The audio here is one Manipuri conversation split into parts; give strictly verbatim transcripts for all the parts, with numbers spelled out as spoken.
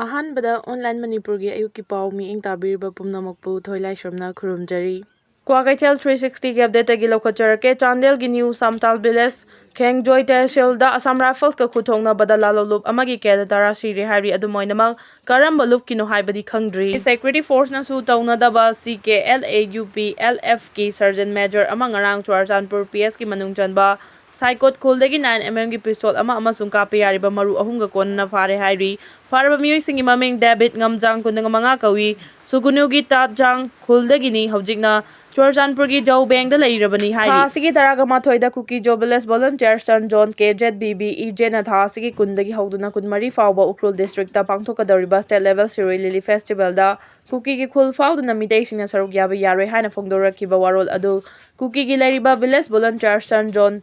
ꯑꯍꯥꯟꯕꯗ ꯑꯣꯟꯂꯥꯏꯟ ꯃꯅꯤꯄꯨꯔꯒꯤ ꯑꯌꯨꯛꯀꯤ ꯄꯥꯎ ꯃꯤꯠꯌꯦꯡ ꯇꯥꯕꯤꯔꯤꯕ ꯄꯨꯝꯅꯃꯛꯄꯨ ꯊꯣꯏꯂꯥꯏꯁ꯭ꯔꯝꯅ ꯈꯨꯔꯨꯝꯖꯔꯤ꯫ ꯀ꯭ꯋꯥꯀꯩꯊꯦꯜ three sixtyꯒꯤ updateꯇꯒꯤ ꯂꯧꯈꯠꯆꯔꯛꯀꯦ꯫ ꯆꯥꯟꯗꯦꯜꯒꯤ New Samtal Village, ꯈꯦꯡꯖꯣꯏ ꯇꯦꯁꯦꯜꯗ Assam Riflesꯀ ꯈꯨꯠꯊꯣꯛꯅꯕꯗ ꯂꯥꯜꯍꯧꯂꯨꯞ ꯑꯃꯒꯤ cadet ꯇꯔꯥ ꯁꯤꯔꯦ ꯍꯥꯏꯔꯤ꯫ ꯑꯗꯨꯝ ꯑꯣꯏꯅꯃꯛ, ꯀꯔꯝꯕ ꯂꯨꯞꯀꯤꯅꯣ ꯍꯥꯏꯕꯗꯤ ꯈꯪꯗ꯭ꯔꯤ꯫ Security forceꯅꯁꯨ ꯇꯧꯅꯗꯕ C K L A U P L Fꯀꯤ Sergeant Major ꯑꯃ ꯉꯔꯥꯡ ꯆꯨꯔꯥꯆꯥꯟꯄꯨꯔ P Sꯀꯤ ꯃꯅꯨꯡ ꯆꯟꯕ ꯁꯥꯏꯀꯣꯠ ꯈꯨꯜꯗꯒꯤ nine M Mꯒꯤ pistol ꯑꯃ ꯑꯃꯁꯨꯡ ꯀꯥꯞꯄ ꯌꯥꯔꯤꯕ ꯃꯔꯨ ꯑꯍꯨꯝꯒ ꯀꯣꯟꯅꯅ ꯐꯥꯔꯦ ꯍꯥꯏꯔꯤ꯫ ꯐꯥꯔꯕ ꯃꯤꯑꯣꯏꯁꯤꯡꯒꯤ ꯃꯃꯤꯡ ꯗꯦꯕꯤꯠ ꯉꯝꯖꯥꯡ, ꯀꯨꯟꯃꯉꯥ ꯀꯧꯏ, ꯁꯨꯒꯨꯅꯨꯒꯤ ꯇꯥꯠꯖꯥꯡ ꯈꯨꯜꯗꯒꯤꯅꯤ, ꯍꯧꯖꯤꯛꯅ ꯆꯨꯔꯆꯥꯟꯄꯨꯔꯒꯤ ꯖꯧꯕꯦꯡꯗ ꯂꯩꯔꯕꯅꯤ ꯍꯥꯏꯔꯤ꯫ ꯊꯥ ꯑꯁꯤꯒꯤ ꯇꯔꯥꯒ ꯃꯥꯊꯣꯏꯗ ꯀꯨꯀꯤ ꯖꯣ Village Volunteers Turn Zone, K Z V V E Zna ꯊꯥ ꯑꯁꯤꯒꯤ ꯀꯨꯟꯗꯒꯤ ꯍꯧꯗꯨꯅ ꯀꯨꯟꯃꯔꯤ ꯐꯥꯎꯕ Ukhrul districtꯇ ꯄꯥꯡꯊꯣꯛꯀꯗꯧꯔꯤꯕ state level Shirui Lily Festivalꯗ ꯀꯨꯀꯤꯒꯤ ꯈꯨꯜ ꯐꯥꯎꯗꯨꯅ ꯃꯤꯇꯩꯁꯤꯡꯅ ꯁꯔꯨꯛ ꯌꯥꯕ ꯌꯥꯔꯣꯏ ꯍꯥꯏꯅ ꯐꯣꯡꯗꯣꯔꯛꯈꯤꯕ ꯋꯥꯔꯣꯜ ꯑꯗꯨ ꯀꯨꯀꯤꯒꯤ ꯂꯩꯔꯤꯕ Village Volunteers Turn Zone,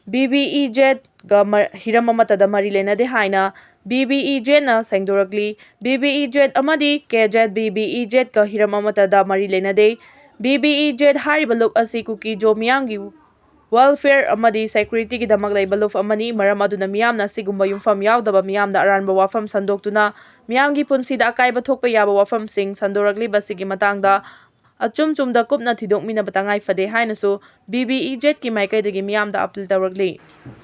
V V E Zꯒ ꯃ-, ꯍꯤꯔꯝ ꯑꯃꯠꯇꯗ ꯃꯔꯤ ꯂꯩꯅꯗꯦ ꯍꯥꯏꯅ V V E Zꯅ ꯁꯦꯡꯗꯣꯔꯛꯂꯤ꯫ V V E Z ꯑꯃꯗꯤ K Z V V E Zꯀ ꯍꯤꯔꯝ ꯑꯃꯠꯇꯗ ꯃꯔꯤ ꯂꯩꯅꯗꯦ꯫ V V E Z ꯍꯥꯏꯔꯤꯕ ꯂꯨꯞ ꯑꯁꯤ ꯀꯨꯀꯤ ꯖꯣ ꯃꯤꯌꯥꯝꯒꯤ welfare ꯑꯃꯗꯤ securityꯒꯤꯗꯃꯛ ꯂꯩꯕ ꯂꯨꯞ ꯑꯃꯅꯤ꯫ ꯃꯔꯝ ꯑꯗꯨꯅ ꯃꯤꯌꯥꯝꯅ ꯑꯁꯤꯒꯨꯝꯕ ꯌꯨꯝꯐꯝ ꯌꯥꯎꯗꯕ ꯃꯤꯌꯥꯝꯗ ꯑꯔꯥꯟꯕ ꯋꯥꯐꯝ ꯁꯟꯗꯣꯛꯇꯨꯅ ꯃꯤꯌꯥꯝꯒꯤ ꯄꯨꯟꯁꯤꯗ ꯑꯀꯥꯏꯕ ꯊꯣꯛꯄ ꯌꯥꯕ ꯋꯥꯐꯝꯁꯤꯡ ꯁꯟꯗꯣꯔꯛꯂꯤꯕꯁꯤꯒꯤ ꯃꯇꯥꯡꯗ ꯑꯆꯨꯝ ꯆꯨꯝꯗ ꯀꯨꯞꯅ ꯊꯤꯗꯣꯛꯃꯤꯟꯅꯕ ꯇꯉꯥꯏ ꯐꯗꯦ ꯍꯥꯏꯅꯁꯨ V V E Zꯀꯤ ꯃꯥꯏꯀꯩꯗꯒꯤ ꯃꯤꯌꯥꯝꯗ appeal ꯇꯧꯔꯛꯂꯤ꯫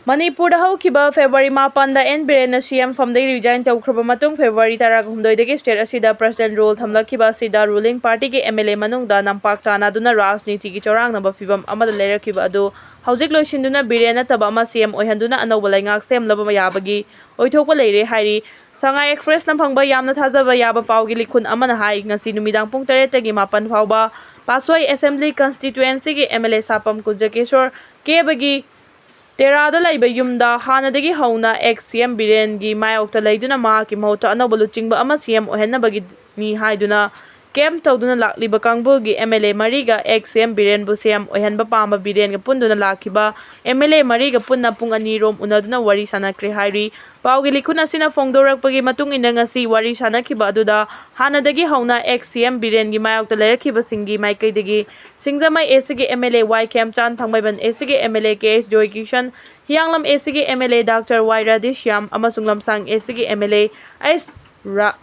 ꯃꯅꯤꯄꯨꯔꯗ ꯍꯧꯈꯤꯕ February ꯃꯥꯄꯟꯗ N ꯕꯤꯔꯦꯟꯅ C M ꯐꯝꯗꯒꯤ resign ꯇꯧꯈ꯭ꯔꯕ ꯃꯇꯨꯡ, February ꯇꯔꯥꯍꯨꯝꯗꯣꯏꯗꯒꯤ state ꯑꯁꯤꯗ president rule ꯊꯝꯂꯛꯈꯤꯕ ꯑꯁꯤꯗ ruling partyꯒꯤ M L A ꯃꯅꯨꯡꯗ ꯅꯝꯄꯥꯛ ꯇꯥꯟꯅꯗꯨꯅ ꯔꯥꯖꯅꯤꯇꯤꯒꯤ ꯆꯔꯥꯡꯅꯕ ꯐꯤꯚꯝ ꯑꯃꯗ ꯂꯩꯔꯛꯈꯤꯕ ꯑꯗꯨ ꯍꯧꯖꯤꯛ ꯂꯣꯏꯁꯤꯟꯗꯨꯅ ꯕꯤꯔꯦꯟ ꯅꯠꯇꯕ ꯑꯃ C M ꯑꯣꯏꯍꯟꯗꯨꯅ ꯑꯅꯧꯕ ꯂꯩꯉꯥꯛ ꯁꯦꯝꯂꯕ ꯌꯥꯕꯒꯤ ꯑꯣꯏꯊꯣꯛꯄ ꯂꯩꯔꯦ ꯍꯥꯏꯔꯤ꯫ ꯁꯉꯥꯏ Expressꯅ ꯐꯪꯕ ꯌꯥꯝꯅ ꯊꯥꯖꯕ ꯌꯥꯕ ꯄꯥꯎꯒꯤ ꯂꯤꯈꯨꯟ ꯑꯃꯅ ꯍꯥꯏ, ꯉꯁꯤ ꯅꯨꯃꯤꯗꯥꯡ ꯄꯨꯡ ꯇꯔꯦꯠꯇꯒꯤ ꯃꯥꯄꯟ ꯐꯥꯎꯕ ꯄꯥꯠꯁꯣꯏ Assembly Constituencyꯒꯤ M L A ꯁꯥꯄꯝ ꯀꯨꯟꯖꯀꯦꯁꯣꯔ ꯀꯦꯕꯒꯤ ꯇꯦꯔꯥꯗ ꯂꯩꯕ ꯌꯨꯝꯗ ꯍꯥꯟꯅꯗꯒꯤ ꯍꯧꯅ ex C M ꯕꯤꯔꯦꯟꯒꯤ ꯃꯥꯌꯣꯛꯇ ꯂꯩꯗꯨꯅ ꯃꯍꯥꯛꯀꯤ ꯃꯍꯨꯠꯇ ꯑꯅꯧꯕ ꯂꯨꯆꯤꯡꯕ ꯑꯃ C M ꯑꯣꯏꯍꯟꯅꯕꯒꯤꯅꯤ ꯍꯥꯏꯗꯨꯅ camp ꯇꯧꯗꯨꯅ ꯂꯥꯛꯂꯤꯕ ꯀꯥꯡꯕꯨꯒꯤ M L A ꯃꯔꯤꯒ ex C M ꯕꯤꯔꯦꯟꯕꯨ C M ꯑꯣꯏꯍꯟꯕ ꯄꯥꯝꯕ ꯕꯤꯔꯦꯟꯒ ꯄꯨꯟꯗꯨꯅ ꯂꯥꯛꯈꯤꯕ M L A ꯃꯔꯤꯒ ꯄꯨꯟꯅ ꯄꯨꯡ ꯑꯅꯤ ꯔꯣꯝ ꯎꯅꯗꯨꯅ ꯋꯥꯔꯤ ꯁꯥꯟꯅꯈ꯭ꯔꯦ ꯍꯥꯏꯔꯤ꯫ ꯄꯥꯎꯒꯤ ꯂꯤꯈꯨꯟ ꯑꯁꯤꯅ ꯐꯣꯡꯗꯣꯔꯛꯄꯒꯤ ꯃꯇꯨꯡ ꯏꯟꯅ ꯉꯁꯤ ꯋꯥꯔꯤ ꯁꯥꯟꯅꯈꯤꯕ ꯑꯗꯨꯗ ꯍꯥꯟꯅꯗꯒꯤ ꯍꯧꯅ ex C M ꯕꯤꯔꯦꯟꯒꯤ ꯃꯥꯌꯣꯛꯇ ꯂꯩꯔꯛꯈꯤꯕꯁꯤꯡꯒꯤ ꯃꯥꯏꯀꯩꯗꯒꯤ ꯁꯤꯡꯖꯃꯩ A Cꯒꯤ M L A Y ꯈꯦꯝꯆꯥꯟ, Thangmeiband A Cꯒꯤ M L A K H Joykishan, ꯍꯤꯌꯥꯡꯂꯝ A Cꯒꯤ M L A Doctor Y Radheshyam ꯑꯃꯁꯨꯡ ꯂꯝꯁꯥꯡ A Cꯒꯤ M L A H ꯔꯥ-,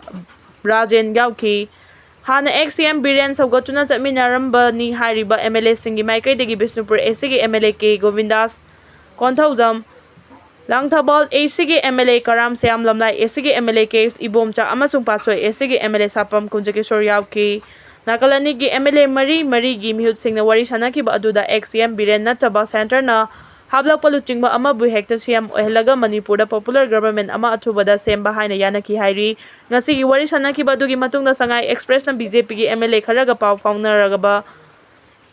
ꯔꯥꯖꯦꯟ ꯌꯥꯎꯈꯤ꯫ ꯍꯥꯟꯅ ꯑꯦꯛꯁ ꯁꯤ ꯑꯦꯝ ꯕꯤꯔꯦꯟ ꯁꯧꯒꯠꯇꯨꯅ ꯆꯠꯃꯤꯟꯅꯔꯝꯕꯅꯤ ꯍꯥꯏꯔꯤꯕ ꯑꯦꯝ ꯑꯦꯜ ꯑꯦꯁꯤꯡꯒꯤ ꯃꯥꯏꯀꯩꯗꯒꯤ ꯕꯤꯁꯅꯨꯄꯨꯔ ꯑꯦ ꯁꯤꯒꯤ M L A K ꯒꯣꯕꯤꯟꯗꯥꯁ Konthoujam, Langthabal ꯑꯦ ꯁꯤꯒꯤ ꯑꯦꯝ ꯑꯦꯜ ꯑꯦ ꯀꯔꯥꯝ ꯁ꯭ꯌꯥꯝ, ꯂꯝꯂꯥꯏ ꯑꯦ ꯁꯤꯒꯤ M L A K Ibomcha ꯑꯃꯁꯨꯡ ꯄꯥꯠꯁꯣꯏ ꯑꯦ ꯁꯤꯒꯤ ꯑꯦꯝ ꯑꯦꯜ ꯑꯦ ꯁꯥꯄꯝ ꯀꯨꯟꯖꯀꯤꯁꯣꯔ ꯌꯥꯎꯈꯤ꯫ ꯅꯥꯀꯜ ꯑꯅꯤꯒꯤ ꯑꯦꯝ ꯑꯦꯜ ꯑꯦ ꯃꯔꯤ ꯃꯔꯤꯒꯤ ꯃꯤꯍꯨꯠꯁꯤꯡꯅ ꯋꯥꯔꯤ ꯁꯥꯟꯅꯈꯤꯕ ꯑꯗꯨꯗ ꯑꯦꯛꯁ ꯁꯤ ꯑꯦꯝ ꯕꯤꯔꯦꯟ ꯅꯠꯇ꯭ꯔꯕ ꯁꯦꯟꯇꯔꯅ ꯍꯥꯞꯂꯛꯄ ꯂꯨꯆꯤꯡꯕ ꯑꯃꯕꯨ ꯍꯦꯛꯇ ꯁꯤ ꯑꯦꯝ ꯑꯣꯏꯍꯜꯂꯒ ꯃꯅꯤꯄꯨꯔꯗ ꯄꯣꯄꯨꯂꯔ ꯒꯚꯔꯟꯃꯦꯟ ꯑꯃ ꯑꯊꯨꯕꯗ ꯁꯦꯝꯕ ꯍꯥꯏꯅ ꯌꯥꯅꯈꯤ ꯍꯥꯏꯔꯤ꯫ ꯉꯁꯤꯒꯤ ꯋꯥꯔꯤ ꯁꯥꯟꯅꯈꯤꯕ ꯑꯗꯨꯒꯤ ꯃꯇꯨꯡꯗ ꯁꯉꯥꯏ ꯑꯦꯛꯁꯄ꯭ꯔꯦꯁꯅ ꯕꯤ ꯖꯦ ꯄꯤꯒꯤ ꯑꯦꯝ ꯑꯦꯜ ꯑꯦ ꯈꯔꯒ ꯄꯥꯎ ꯐꯥꯎꯅꯔꯒꯕ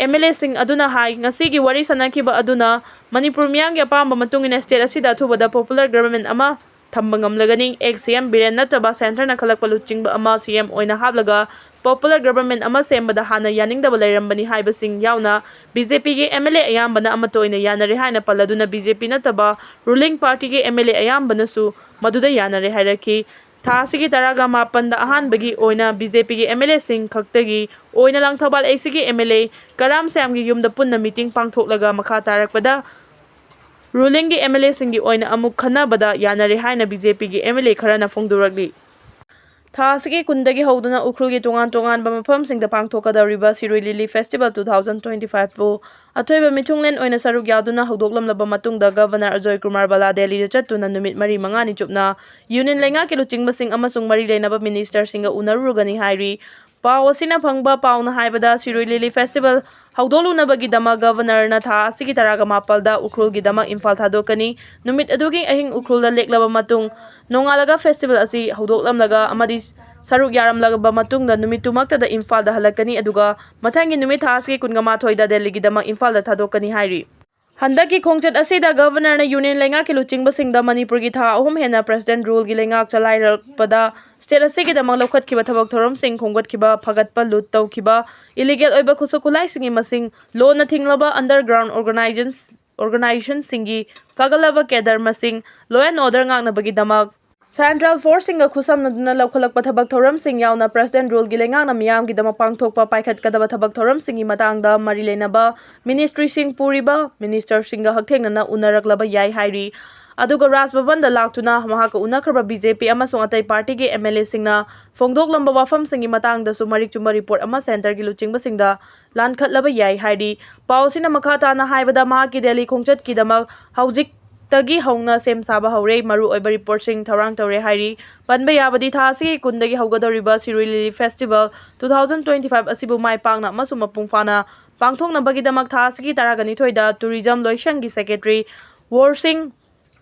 ꯑꯦꯝ ꯑꯦꯜ ꯑꯦꯁꯤꯡ ꯑꯗꯨꯅ ꯍꯥꯏ, ꯉꯁꯤꯒꯤ ꯋꯥꯔꯤ ꯁꯥꯟꯅꯈꯤꯕ ꯑꯗꯨꯅ ꯃꯅꯤꯄꯨꯔ ꯃꯤꯌꯥꯝꯒꯤ ꯑꯄꯥꯝꯕ ꯃꯇꯨꯡ ꯏꯟꯅ ꯁ꯭ꯇꯦꯠ ꯑꯁꯤꯗ ꯑꯊꯨꯕꯗ ꯄꯣꯄꯨꯂꯔ ꯒꯚꯔꯟꯃꯦꯟ ꯑꯃ ꯊꯝꯕ ꯉꯝꯂꯒꯅꯤ꯫ ꯑꯦꯛꯁ ꯁꯤ ꯑꯦꯝ ꯕꯤꯔꯦꯟ ꯅꯠꯇ꯭ꯔꯕ ꯁꯦꯟꯇꯔꯅ ꯈꯜꯂꯛꯄ ꯂꯨꯆꯤꯡꯕ ꯑꯃ ꯁꯤ ꯑꯦꯝ ꯑꯣꯏꯅ ꯍꯥꯞꯂꯒ ꯄꯣꯄꯨꯂꯔ ꯒꯚꯔꯟꯃꯦꯟ ꯑꯃ ꯁꯦꯝꯕꯗ ꯍꯥꯟꯅ ꯌꯥꯅꯤꯡꯗꯕ ꯂꯩꯔꯝꯕꯅꯤ ꯍꯥꯏꯕꯁꯤꯡ ꯌꯥꯎꯅ ꯕꯤ ꯖꯦ ꯄꯤꯒꯤ ꯑꯦꯝ ꯑꯦꯜ ꯑꯦ ꯑꯌꯥꯝꯕꯅ ꯑꯃꯠꯇ ꯑꯣꯏꯅ ꯌꯥꯅꯔꯦ ꯍꯥꯏꯅ ꯄꯜꯂꯗꯨꯅ ꯕꯤ ꯖꯦ ꯄꯤ ꯅꯠꯇꯕ ꯔꯨꯂꯤꯡ ꯄꯥꯔꯇꯤꯒꯤ ꯑꯦꯝ ꯑꯦꯜ ꯑꯦ ꯑꯌꯥꯝꯕꯅꯁꯨ ꯃꯗꯨꯗ ꯌꯥꯅꯔꯦ ꯍꯥꯏꯔꯛꯈꯤ꯫ ꯊꯥ ꯑꯁꯤꯒꯤ ꯇꯔꯥꯒ ꯃꯥꯄꯟꯗ ꯑꯍꯥꯟꯕꯒꯤ ꯑꯣꯏꯅ ꯕꯤ ꯖꯦ ꯄꯤꯒꯤ ꯑꯦꯝ ꯑꯦꯜ ꯑꯦꯁꯤꯡ ꯈꯛꯇꯒꯤ ꯑꯣꯏꯅ ꯂꯥꯡꯊꯧꯕꯥꯜ ꯑꯦ ꯁꯤꯒꯤ ꯑꯦꯝ ꯑꯦꯜ ꯑꯦ ꯀꯔꯥꯝ ꯁ꯭ꯌꯥꯝꯒꯤ ꯌꯨꯝꯗ ꯄꯨꯟꯅ ꯃꯤꯇꯤꯡ ꯄꯥꯡꯊꯣꯛꯂꯒ ꯃꯈꯥ ꯇꯥꯔꯛꯄꯗ ꯔꯨꯂꯤꯡꯒꯤ ꯑꯦꯝ ꯑꯦꯜ ꯑꯦꯁꯤꯡꯒꯤ ꯑꯣꯏꯅ ꯑꯃꯨꯛ ꯈꯟꯅꯕꯗ ꯌꯥꯅꯔꯦ ꯍꯥꯏꯅ ꯕꯤ ꯖꯦ ꯄꯤꯒꯤ ꯑꯦꯝ ꯑꯦꯜ ꯑꯦ ꯈꯔꯅ ꯐꯣꯡꯗꯣꯔꯛꯂꯤ꯫ ꯊꯥ ꯑꯁꯤꯒꯤ ꯀꯨꯟꯗꯒꯤ ꯍꯧꯗꯨꯅ ꯎꯈ꯭ꯔꯨꯜꯒꯤ ꯇꯣꯉꯥꯟ ꯇꯣꯉꯥꯟꯕ ꯃꯐꯝꯁꯤꯡꯗ ꯄꯥꯡꯊꯣꯛꯀꯗꯧꯔꯤꯕ ꯁꯤꯔꯣꯏ ꯂꯤꯂꯤ festival two thousand twenty five ꯄꯨ ꯑꯊꯣꯏꯕ ꯃꯤꯊꯨꯡꯂꯦꯟ ꯑꯣꯏꯅ ꯁꯔꯨꯛ ꯌꯥꯗꯨꯅ ꯍꯧꯗꯣꯛꯂꯝꯂꯕ ꯃꯇꯨꯡꯗ ꯒꯚꯔꯅꯔ ꯑꯖꯣꯏ ꯀꯨꯃꯥꯔ ꯕꯂꯥ ꯗꯦꯜꯂꯤꯗ ꯆꯠꯇꯨꯅ ꯅꯨꯃꯤꯠ ꯃꯔꯤ ꯃꯉꯥꯅꯤ ꯆꯨꯞꯅ ꯌꯨꯅꯤꯌꯟ ꯂꯩꯉꯥꯛꯀꯤ ꯂꯨꯆꯤꯡꯕꯁꯤꯡ ꯑꯃꯁꯨꯡ ꯃꯔꯤ ꯂꯩꯅꯕ ꯃꯤꯅꯤꯁꯇꯔꯁꯤꯡꯒ ꯎꯅꯔꯨꯔꯒꯅꯤ ꯍꯥꯏꯔꯤ꯫ ꯄꯥꯎ ꯑꯁꯤꯅ ꯐꯪꯕ ꯄꯥꯎꯅ ꯍꯥꯏꯕꯗ, ꯁꯤꯔꯣꯏ ꯂꯤꯂꯤ ꯐꯦꯁꯇꯤꯚꯦꯜ ꯍꯧꯗꯣꯛꯂꯨꯅꯕꯒꯤꯗꯃꯛ ꯒꯚꯔꯅꯔꯅ ꯊꯥ ꯑꯁꯤꯒꯤ ꯇꯔꯥꯒ ꯃꯥꯄꯜꯗ ꯎꯈ꯭ꯔꯨꯜꯒꯤꯗꯃꯛ ꯏꯝꯐꯥꯜ ꯊꯥꯗꯣꯛꯀꯅꯤ꯫ ꯅꯨꯃꯤꯠ ꯑꯗꯨꯒꯤ ꯑꯍꯤꯡ ꯎꯈ꯭ꯔꯨꯜꯗ ꯂꯦꯛꯂꯕ ꯃꯇꯨꯡ, ꯅꯣꯡꯉꯥꯜꯂꯒ ꯐꯦꯁꯇꯤꯚꯦꯜ ꯑꯁꯤ ꯍꯧꯗꯣꯛꯂꯝꯂꯒ ꯑꯃꯗꯤ ꯁꯔꯨꯛ ꯌꯥꯔꯝꯂꯕ ꯃꯇꯨꯡꯗ ꯅꯨꯃꯤꯠꯇꯨꯃꯛꯇꯗ ꯏꯝꯐꯥꯜꯗ ꯍꯜꯂꯛꯀꯅꯤ, ꯑꯗꯨꯒ ꯃꯊꯪꯒꯤ ꯅꯨꯃꯤꯠ ꯊꯥ ꯑꯁꯤꯒꯤ ꯀꯨꯟꯒ ꯃꯥꯊꯣꯏꯗ ꯗꯦꯜꯂꯤꯒꯤꯗꯃꯛ ꯏꯝꯐꯥꯜꯗ ꯊꯥꯗꯣꯛꯀꯅꯤ ꯍꯥꯏꯔꯤ꯫ ꯍꯟꯗꯛꯀꯤ ꯈꯣꯡꯆꯠ ꯑꯁꯤꯗ ꯒꯚꯔꯅꯔꯅ ꯌꯨꯅꯤꯌꯟ ꯂꯩꯉꯥꯛꯀꯤ ꯂꯨꯆꯤꯡꯕꯁꯤꯡꯗ ꯃꯅꯤꯄꯨꯔꯒꯤ ꯊꯥ ꯑꯍꯨꯝ ꯍꯦꯟꯅ ꯄ꯭ꯔꯦꯁꯤꯗꯦꯟꯠ ꯔꯨꯜꯒꯤ ꯂꯩꯉꯥꯛ ꯆꯂꯥꯏꯔꯛꯄꯗ ꯁ꯭ꯇꯦꯠ ꯑꯁꯤꯒꯤꯗꯃꯛ ꯂꯧꯈꯠꯈꯤꯕ ꯊꯕꯛ ꯊꯧꯔꯝꯁꯤꯡ, ꯈꯣꯝꯒꯠꯈꯤꯕ, ꯐꯒꯠꯄ, ꯂꯨꯠ ꯇꯧꯈꯤꯕ, ꯏꯂꯤꯒꯦꯜ ꯑꯣꯏꯕ ꯈꯨꯠꯁꯨ ꯈꯨꯠꯂꯥꯏꯁꯤꯡꯒꯤ ꯃꯁꯤꯡ, ꯂꯣꯟꯅ ꯊꯤꯡꯂꯕ ꯑꯟꯗꯔꯒ꯭ꯔꯥꯎꯟ ꯑꯣꯔꯒꯅꯥꯏꯖꯦꯁꯟ-, ꯑꯣꯔꯒꯅꯥꯏꯖꯦꯁꯟꯁꯤꯡꯒꯤ ꯐꯒꯠꯂꯕ ꯀꯦꯗꯔ ꯃꯁꯤꯡ, ꯂꯣ ꯑꯦꯟ ꯑꯣꯔꯗꯔ ꯉꯥꯛꯅꯕꯒꯤꯗꯃꯛ ꯁꯦꯟꯇ꯭ꯔꯦꯜ ꯐꯣꯔꯁꯁꯤꯡꯒ ꯈꯨꯠꯁꯝꯅꯗꯨꯅ ꯂꯧꯈꯠꯂꯛꯄ ꯊꯕꯛ ꯊꯧꯔꯝꯁꯤꯡ ꯌꯥꯎꯅ ꯄ꯭ꯔꯦꯁꯤꯗꯦꯟꯠ ꯔꯨꯜꯒꯤ ꯂꯩꯉꯥꯛꯅ ꯃꯤꯌꯥꯝꯒꯤꯗꯃꯛ ꯄꯥꯡꯊꯣꯛꯄ ꯄꯥꯏꯈꯠꯀꯗꯕ ꯊꯕꯛ ꯊꯧꯔꯝꯁꯤꯡꯒꯤ ꯃꯇꯥꯡꯗ ꯃꯔꯤ ꯂꯩꯅꯕ ꯃꯤꯅꯤꯁꯇ꯭ꯔꯤꯁꯤꯡ ꯄꯨꯔꯤꯕ ꯃꯤꯅꯤꯁꯇꯔꯁꯤꯡꯒ ꯍꯛꯊꯦꯡꯅꯅ ꯎꯅꯔꯛꯂꯕ ꯌꯥꯏ ꯍꯥꯏꯔꯤ꯫ ꯑꯗꯨꯒ ꯔꯥꯖ ꯚꯕꯟꯗ ꯂꯥꯛꯇꯨꯅ ꯃꯍꯥꯛꯀ ꯎꯅꯈ꯭ꯔꯕ ꯕꯤ ꯖꯦ ꯄꯤ ꯑꯃꯁꯨꯡ ꯑꯇꯩ ꯄꯥꯔꯇꯤꯒꯤ ꯑꯦꯝ ꯑꯦꯜ ꯑꯦꯁꯤꯡꯅ ꯐꯣꯡꯗꯣꯛꯂꯝꯕ ꯋꯥꯐꯝꯁꯤꯡꯒꯤ ꯃꯇꯥꯡꯗꯁꯨ ꯃꯔꯤꯛ ꯆꯨꯝꯕ ꯔꯤꯄꯣꯔꯠ ꯑꯃ ꯁꯦꯟꯇꯔꯒꯤ ꯂꯨꯆꯤꯡꯕꯁꯤꯡꯗ ꯂꯥꯟꯈꯠꯂꯕ ꯌꯥꯏ ꯍꯥꯏꯔꯤ꯫ ꯄꯥꯎ ꯑꯁꯤꯅ ꯃꯈꯥ ꯇꯥꯅ ꯍꯥꯏꯕꯗ, ꯃꯍꯥꯛꯀꯤ ꯗꯦꯜꯂꯤ ꯈꯣꯡꯆꯠꯀꯤꯗꯃꯛ ꯍꯧꯖꯤꯛꯇꯒꯤ ꯍꯧꯅ ꯁꯦꯝ ꯁꯥꯕ ꯍꯧꯔꯦ, ꯃꯔꯨ ꯑꯣꯏꯕ ꯔꯤꯄꯣꯔꯠꯁꯤꯡ ꯊꯧꯔꯥꯡ ꯇꯧꯔꯦ ꯍꯥꯏꯔꯤ꯫ ꯄꯟꯕ ꯌꯥꯕꯗꯤ, ꯊꯥ ꯑꯁꯤꯒꯤ ꯀꯨꯟꯗꯒꯤ ꯍꯧꯒꯗꯧꯔꯤꯕ ꯁꯤꯔꯨꯏ ꯂꯤꯂꯤ festival two thousand twenty five ꯑꯁꯤꯕꯨ ꯃꯥꯏ ꯄꯥꯛꯅ ꯑꯃꯁꯨꯡ ꯃꯄꯨꯡ ꯐꯥꯅ ꯄꯥꯡꯊꯣꯛꯅꯕꯒꯤꯗꯃꯛ ꯊꯥ ꯑꯁꯤꯒꯤ ꯇꯔꯥꯒ ꯅꯤꯊꯣꯏꯗ ꯇꯨꯔꯤꯖꯝ ꯂꯣꯏꯁꯪꯒꯤ ꯁꯦꯀ꯭ꯔꯦꯇꯔꯤ ꯋꯣꯔꯁꯤꯡ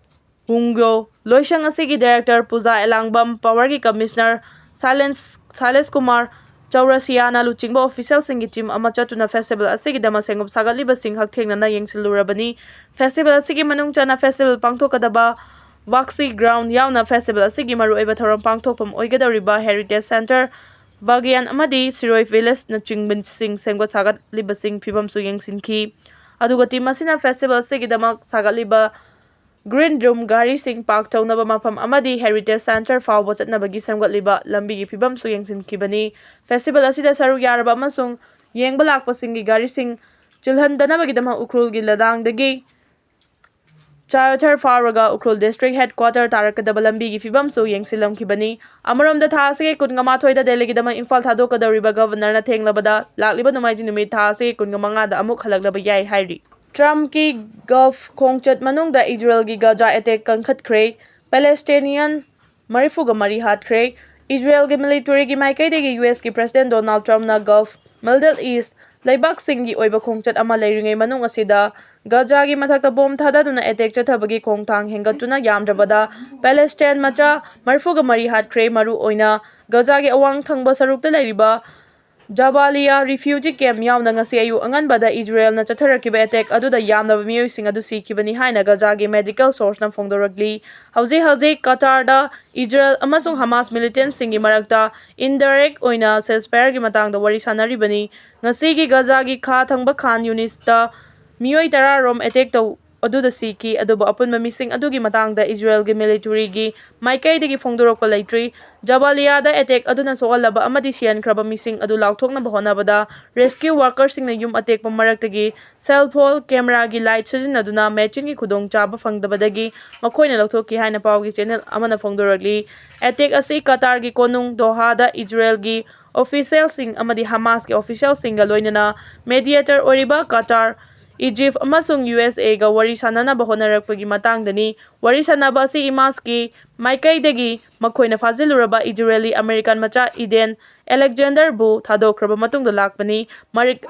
ꯋꯨꯡꯒ꯭ꯌꯣ, ꯂꯣꯏꯁꯪ ꯑꯁꯤꯒꯤ ꯗꯥꯏꯔꯦꯛꯇꯔ ꯄꯨꯖꯥ ꯑꯦꯂꯥꯡꯕꯝ, ꯄꯥꯋꯔꯒꯤ ꯀꯃꯤꯁꯅꯔ ꯁꯥꯏꯂꯦꯟꯁ-, ꯁꯥꯏꯂꯦꯁ ꯀꯨꯃꯥꯔ ꯆꯧꯔꯁꯤꯌꯥꯅ ꯂꯨꯆꯤꯡꯕ ꯑꯣꯐꯤꯁꯤꯌꯦꯜꯁꯤꯡꯒꯤ ꯇꯤꯝ ꯑꯃ ꯆꯠꯇꯨꯅ ꯐꯦꯁꯇꯤꯚꯦꯜ ꯑꯁꯤꯒꯤꯗꯃꯛ ꯁꯦꯝꯒꯠ ꯁꯥꯒꯠꯂꯤꯕꯁꯤꯡ ꯍꯛꯊꯦꯡꯅꯅ ꯌꯦꯡꯁꯤꯜꯂꯨꯔꯕꯅꯤ꯫ ꯐꯦꯁꯇꯤꯚꯦꯜ ꯑꯁꯤꯒꯤ ꯃꯅꯨꯡ ꯆꯟꯅ ꯐꯦꯁꯇꯤꯚꯦꯜ ꯄꯥꯡꯊꯣꯛꯀꯗꯕ ꯋꯥꯛꯁꯤ ꯒ꯭ꯔꯥꯎꯟ ꯌꯥꯎꯅ ꯐꯦꯁꯇꯤꯚꯦꯜ ꯑꯁꯤꯒꯤ ꯃꯔꯨꯑꯣꯏꯕ ꯊꯧꯔꯝ ꯄꯥꯡꯊꯣꯛꯐꯝ ꯑꯣꯏꯒꯗꯧꯔꯤꯕ ꯍꯦꯔꯤꯇꯦꯖ ꯁꯦꯟꯇꯔ, ꯕꯥꯒꯌꯥꯟ ꯑꯃꯗꯤ ꯁꯤꯔꯣꯏ ꯚꯤꯂꯦꯖꯅꯆꯤꯡꯕꯁꯤꯡ ꯁꯦꯝꯒꯠ ꯁꯥꯒꯠꯂꯤꯕꯁꯤꯡ ꯐꯤꯕꯝꯁꯨ ꯌꯦꯡꯁꯤꯟꯈꯤ꯫ ꯑꯗꯨꯒ ꯇꯤꯝ ꯑꯁꯤꯅ ꯐꯦꯁꯇꯤꯚꯦꯜ ꯑꯁꯤꯒꯤꯗꯃꯛ ꯁꯥꯒꯠꯂꯤꯕ ꯒ꯭ꯔꯤꯟ ꯔꯨꯝ, ꯒꯥꯔꯤꯁꯤꯡ ꯄꯥꯔꯛ ꯇꯧꯅꯕ ꯃꯐꯝ ꯑꯃꯗꯤ ꯍꯦꯔꯤꯇꯦꯖ ꯁꯦꯟꯇꯔ ꯐꯥꯎꯕ ꯆꯠꯅꯕꯒꯤ ꯁꯦꯝꯒꯠꯂꯤꯕ ꯂꯝꯕꯤꯒꯤ ꯐꯤꯕꯝꯁꯨ ꯌꯦꯡꯁꯤꯟꯈꯤꯕꯅꯤ꯫ ꯐꯦꯁꯇꯤꯚꯦꯜ ꯑꯁꯤꯗ ꯁꯔꯨꯛ ꯌꯥꯔꯕ ꯑꯃꯁꯨꯡ ꯌꯦꯡꯕ ꯂꯥꯛꯄꯁꯤꯡꯒꯤ ꯒꯥꯔꯤꯁꯤꯡ ꯆꯤꯜꯍꯟꯗꯅꯕꯒꯤꯗꯃꯛ ꯎꯈ꯭ꯔꯨꯜꯒꯤ ꯂꯗꯥꯡꯗꯒꯤ ꯆꯥꯌꯣꯊꯔ ꯐꯥꯎꯔꯒ ꯎꯈ꯭ꯔꯨꯜ ꯗꯤꯁꯇ꯭ꯔꯤꯛ ꯍꯦꯗꯀ꯭ꯋꯥꯇꯔ ꯇꯥꯔꯛꯀꯗꯕ ꯂꯝꯕꯤꯒꯤ ꯐꯤꯕꯝꯁꯨ ꯌꯦꯡꯁꯤꯜꯂꯝꯈꯤꯕꯅꯤ꯫ ꯑꯃꯔꯣꯝꯗ, ꯊꯥ ꯑꯁꯤꯒꯤ ꯀꯨꯟꯒ ꯃꯥꯊꯣꯏꯗ ꯗꯦꯜꯂꯤꯒꯤꯗꯃꯛ ꯏꯝꯐꯥꯜ ꯊꯥꯗꯣꯛꯀꯗꯧꯔꯤꯕ ꯒꯕꯔꯅꯔꯅ ꯊꯦꯡꯂꯕꯗ ꯂꯥꯛꯂꯤꯕ ꯅꯣꯡꯃꯥꯏꯖꯤꯡ ꯅꯨꯃꯤꯠ ꯊꯥ ꯑꯁꯤꯒꯤ ꯀꯨꯟꯒ ꯃꯉꯥꯗ ꯑꯃꯨꯛ ꯍꯜꯂꯛꯂꯕ ꯌꯥꯏ ꯍꯥꯏꯔꯤ꯫ ꯇ꯭ꯔꯝꯞꯀꯤ ꯒꯜꯐ ꯈꯣꯡꯆꯠ ꯃꯅꯨꯡꯗ ꯏꯖꯔꯦꯜꯒꯤ ꯒꯖꯥ ꯑꯦꯇꯦꯛ ꯀꯟꯈꯠꯈ꯭ꯔꯦ꯫ ꯄꯦꯂꯦꯁꯇꯤꯅꯤꯌꯟ ꯃꯔꯤꯐꯨꯒ ꯃꯔꯤ ꯍꯥꯠꯈ꯭ꯔꯦ꯫ ꯏꯖꯔꯦꯜꯒꯤ ꯃꯤꯂꯤꯇꯔꯤꯒꯤ ꯃꯥꯏꯀꯩꯗꯒꯤ ꯌꯨ ꯑꯦꯁꯀꯤ ꯄ꯭ꯔꯦꯁꯤꯗꯦꯟ ꯗꯣꯅꯥꯜꯗ ꯇ꯭ꯔꯝꯞꯅ ꯒꯜꯐ, ꯃꯤꯗꯜ ꯏꯁ ꯂꯩꯕꯥꯛꯁꯤꯡꯒꯤ ꯑꯣꯏꯕ ꯈꯣꯡꯆꯠ ꯑꯃ ꯂꯩꯔꯤꯉꯩ ꯃꯅꯨꯡ ꯑꯁꯤꯗ ꯒꯖꯥꯒꯤ ꯃꯊꯛꯇ ꯕꯣꯝ ꯊꯥꯗꯗꯨꯅ ꯑꯦꯇꯦꯛ ꯆꯠꯊꯕꯒꯤ ꯈꯣꯡꯊꯥꯡ ꯍꯦꯟꯒꯠꯇꯨꯅ ꯌꯥꯝꯗ꯭ꯔꯕꯗ ꯄꯦꯂꯦꯁꯇꯥꯏꯟ ꯃꯆꯥ ꯃꯔꯤꯐꯨꯒ ꯃꯔꯤ ꯍꯥꯠꯈ꯭ꯔꯦ꯫ ꯃꯔꯨ ꯑꯣꯏꯅ ꯒꯖꯥꯒꯤ ꯑꯋꯥꯡ ꯊꯪꯕ ꯁꯔꯨꯛꯇ ꯂꯩꯔꯤꯕ ꯖꯕꯥꯂꯤꯌꯥ ꯔꯤꯐ꯭ꯌꯨꯖꯤ ꯀꯦꯝꯞ ꯌꯥꯎꯅ ꯉꯁꯤ ꯑꯌꯨꯛ ꯑꯉꯟꯕꯗ ꯏꯖꯔꯦꯜꯅ ꯆꯠꯊꯔꯛꯈꯤꯕ ꯑꯦꯇꯦꯛ ꯑꯗꯨꯗ ꯌꯥꯝꯂꯕ ꯃꯤꯑꯣꯏꯁꯤꯡ ꯑꯗꯨ ꯁꯤꯈꯤꯕꯅꯤ ꯍꯥꯏꯅ ꯒꯖꯥꯒꯤ ꯃꯦꯗꯤꯀꯦꯜ ꯁꯣꯔꯁꯅ ꯐꯣꯡꯗꯣꯔꯛꯂꯤ꯫ ꯍꯧꯖꯤꯛ ꯍꯧꯖꯤꯛ ꯀꯇꯥꯔꯗ ꯏꯖꯔꯦꯜ ꯑꯃꯁꯨꯡ ꯍꯃꯥꯁ ꯃꯤꯂꯤꯇꯦꯟꯁꯤꯡꯒꯤ ꯃꯔꯛꯇ ꯏꯟꯗꯥꯏꯔꯦꯛ ꯑꯣꯏꯅ ꯁꯦꯁꯐꯥꯌꯔꯒꯤ ꯃꯇꯥꯡꯗ ꯋꯥꯔꯤ ꯁꯥꯟꯅꯔꯤꯕꯅꯤ꯫ ꯉꯁꯤꯒꯤ ꯒꯖꯥꯒꯤ ꯈꯥ ꯊꯪꯕ ꯈꯥꯟ ꯌꯨꯅꯤꯁꯇ ꯃꯤꯑꯣꯏ ꯇꯔꯥ ꯔꯣꯝ ꯑꯦꯇꯦꯛ ꯇꯧ-, ꯑꯗꯨꯗ ꯁꯤꯈꯤ꯫ ꯑꯗꯨꯕꯨ ꯑꯄꯨꯟꯕ ꯃꯤꯁꯤꯡ ꯑꯗꯨꯒꯤ ꯃꯇꯥꯡꯗ ꯏꯖꯔꯦꯜꯒꯤ ꯃꯤꯂꯤꯇꯔꯤꯒꯤ ꯃꯥꯏꯀꯩꯗꯒꯤ ꯐꯣꯡꯗꯣꯔꯛꯄ ꯂꯩꯇ꯭ꯔꯤ꯫ ꯖꯕꯥꯂꯤꯌꯥꯗ ꯑꯦꯇꯦꯛ ꯑꯗꯨꯅ ꯁꯣꯛꯍꯜꯂꯕ ꯑꯃꯗꯤ ꯁꯤꯍꯟꯈ꯭ꯔꯕ ꯃꯤꯁꯤꯡ ꯑꯗꯨ ꯂꯥꯎꯊꯣꯛꯅꯕ ꯍꯣꯠꯅꯕꯗ ꯔꯦꯁꯀ꯭ꯌꯨ ꯋꯥꯔꯀꯔꯁꯤꯡꯅ ꯌꯨꯝ ꯑꯇꯦꯛꯄ ꯃꯔꯛꯇꯒꯤ ꯁꯦꯜ ꯐꯣꯟ ꯀꯦꯃꯦꯔꯥꯒꯤ ꯂꯥꯏꯠ ꯁꯤꯖꯤꯟꯅꯗꯨꯅ ꯃꯦꯆꯤꯟꯒꯤ ꯈꯨꯗꯣꯡꯆꯥꯕ ꯐꯪꯗꯕꯗꯒꯤ ꯃꯈꯣꯏꯅ ꯂꯧꯊꯣꯛꯈꯤ ꯍꯥꯏꯅ ꯄꯥꯎꯒꯤ ꯆꯦꯅꯦꯜ ꯑꯃꯅ ꯐꯣꯡꯗꯣꯔꯛꯂꯤ꯫ ꯑꯦꯇꯦꯛ ꯑꯁꯤ ꯀꯇꯥꯔꯒꯤ ꯀꯣꯅꯨꯡ ꯗꯣꯍꯥꯗ ꯏꯖꯔꯦꯜꯒꯤ ꯑꯣꯐꯤꯁꯤꯌꯦꯜꯁꯤꯡ ꯑꯃꯗꯤ ꯍꯃꯥꯁꯀꯤ ꯑꯣꯐꯤꯁꯤꯌꯦꯜꯁꯤꯡꯒ ꯂꯣꯏꯅꯅ ꯃꯦꯗꯤꯌꯦꯇꯔ ꯑꯣꯏꯔꯤꯕ ꯀꯇꯥꯔ, ꯏꯖꯤꯞ ꯑꯃꯁꯨꯡ ꯌꯨ ꯑꯦꯁ ꯑꯦꯒ ꯋꯥꯔꯤ ꯁꯥꯟꯅꯅꯕ ꯍꯣꯠꯅꯔꯛꯄꯒꯤ ꯃꯇꯥꯡꯗꯅꯤ꯫ ꯋꯥꯔꯤ ꯁꯥꯟꯅꯕ ꯑꯁꯤ ꯏꯃꯥꯁꯀꯤ ꯃꯥꯏꯀꯩꯗꯒꯤ ꯃꯈꯣꯏꯅ ꯐꯥꯖꯤꯜꯂꯨꯔꯕ ꯏꯖꯔꯦꯂꯤ ꯑꯃꯦꯔꯤꯀꯥꯟ ꯃꯆꯥ ꯏꯗꯦꯟ ꯑꯂꯦꯛꯖꯦꯟꯗꯔꯕꯨ ꯊꯥꯗꯣꯛꯈ꯭ꯔꯕ ꯃꯇꯨꯡꯗ ꯂꯥꯛꯄꯅꯤ꯫ ꯃꯔꯤꯛ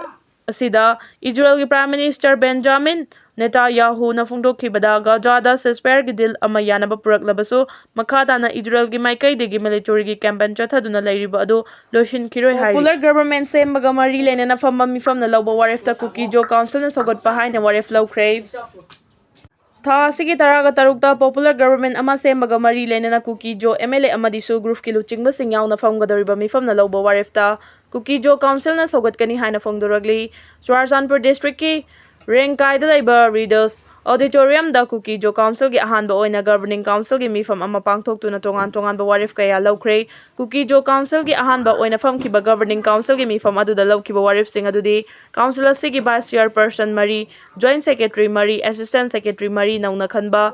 ꯑꯁꯤꯗ ꯏꯖꯔꯦꯜꯒꯤ ꯄ꯭ꯔꯥꯏꯝ ꯃꯤꯅꯤꯁꯇꯔ ꯕꯦꯟꯖꯥꯃꯤꯟ ꯅꯦꯇꯥꯌꯥꯍꯨꯅ ꯐꯣꯡꯗꯣꯛꯈꯤꯕꯗ, ꯒꯥꯖꯥꯗ ꯁꯤꯖꯐꯥꯌꯔꯒꯤ ꯗꯤꯜ ꯑꯃ ꯌꯥꯅꯕ ꯄꯨꯔꯛꯂꯕꯁꯨ, ꯃꯈꯥ ꯇꯥꯅ ꯏꯖꯔꯦꯜꯒꯤ ꯃꯥꯏꯀꯩꯗꯒꯤ ꯃꯤꯂꯤꯇꯔꯤꯒꯤ ꯀꯦꯝꯄꯦꯟ ꯆꯠꯊꯗꯨꯅ ꯂꯩꯔꯤꯕ ꯑꯗꯨ ꯂꯣꯏꯁꯤꯟꯈꯤꯔꯣꯏ ꯍꯥꯏꯔꯤ꯫ ꯄꯣꯄꯨꯂꯔ ꯒꯕꯔꯟꯃꯦꯟ ꯁꯦꯝꯕꯒ ꯃꯔꯤ ꯂꯩꯅꯅ ꯐꯝꯕ ꯃꯤꯐꯝꯅ ꯂꯧꯕ ꯋꯥꯔꯦꯞꯇ ꯀꯨꯀꯤ ꯖꯣ ꯀꯥꯎꯟꯁꯤꯜꯅ ꯁꯧꯒꯠꯄ ꯍꯥꯏꯅ ꯋꯥꯔꯦꯞ ꯂꯧꯈ꯭ꯔꯦ꯫ ꯊꯥ ꯑꯁꯤꯒꯤ ꯇꯔꯥꯒ ꯇꯔꯨꯛꯇ ꯄꯣꯄꯨꯂꯔ ꯒꯕꯔꯟꯃꯦꯟ ꯑꯃ ꯁꯦꯝꯕꯒ ꯃꯔꯤ ꯂꯩꯅꯅ ꯀꯨꯀꯤ ꯖꯣ ꯑꯦꯝ ꯑꯦꯜ ꯑꯦ ꯑꯃꯗꯤ ꯁꯨ ꯒ꯭ꯔꯨꯞꯀꯤ ꯂꯨꯆꯤꯡꯕꯁꯤꯡ ꯌꯥꯎꯅ ꯐꯝꯒꯗꯧꯔꯤꯕ ꯃꯤꯐꯝꯅ ꯂꯧꯕ ꯋꯥꯔꯦꯞꯇ ꯀꯨꯀꯤ ꯖꯣ ꯀꯥꯎꯟꯁꯤꯜꯅ ꯁꯧꯒꯠꯀꯅꯤ ꯍꯥꯏꯅ ꯐꯣꯡꯗꯣꯔꯛꯂꯤ꯫ ꯆꯨꯔꯥꯆꯥꯟꯄꯨꯔ ꯗꯤꯁꯇ꯭ꯔꯤꯛꯀꯤ ꯔꯦꯡꯀꯥꯏꯗ ꯂꯩꯕ ꯔꯤꯗꯜꯁ ꯑꯣꯗꯤꯇꯣꯔꯤꯌꯝꯗ ꯀꯨꯀꯤ ꯖꯣ ꯀꯥꯎꯟꯁꯤꯜꯒꯤ ꯑꯍꯥꯟꯕ ꯑꯣꯏꯅ ꯒꯕꯔꯅꯤꯡ ꯀꯥꯎꯟꯁꯤꯜꯒꯤ ꯃꯤꯐꯝ ꯑꯃ ꯄꯥꯡꯊꯣꯛꯇꯨꯅ ꯇꯣꯉꯥꯟ ꯇꯣꯉꯥꯟꯕ ꯋꯥꯔꯦꯞ ꯀꯌꯥ ꯂꯧꯈ꯭ꯔꯦ꯫ ꯀꯨꯀꯤ ꯖꯣ ꯀꯥꯎꯟꯁꯤꯜꯒꯤ ꯑꯍꯥꯟꯕ ꯑꯣꯏꯅ ꯐꯝꯈꯤꯕ ꯒꯕꯔꯅꯤꯡ ꯀꯥꯎꯟꯁꯤꯜꯒꯤ ꯃꯤꯐꯝ ꯑꯗꯨꯗ ꯂꯧꯈꯤꯕ ꯋꯥꯔꯦꯞꯁꯤꯡ ꯑꯗꯨꯗꯤ ꯀꯥꯎꯟꯁꯤꯜ ꯑꯁꯤꯒꯤ ꯚꯥꯏꯁ ꯆꯤꯌꯔꯄꯔꯁꯟ ꯃꯔꯤ, ꯖꯣꯏꯟꯠ ꯁꯦꯀ꯭ꯔꯦꯇꯔꯤ ꯃꯔꯤ, ꯑꯦꯁꯤꯁꯇꯦꯟꯠ ꯁꯦꯀ꯭ꯔꯦꯇꯔꯤ ꯃꯔꯤ ꯅꯧꯅ ꯈꯟꯕ,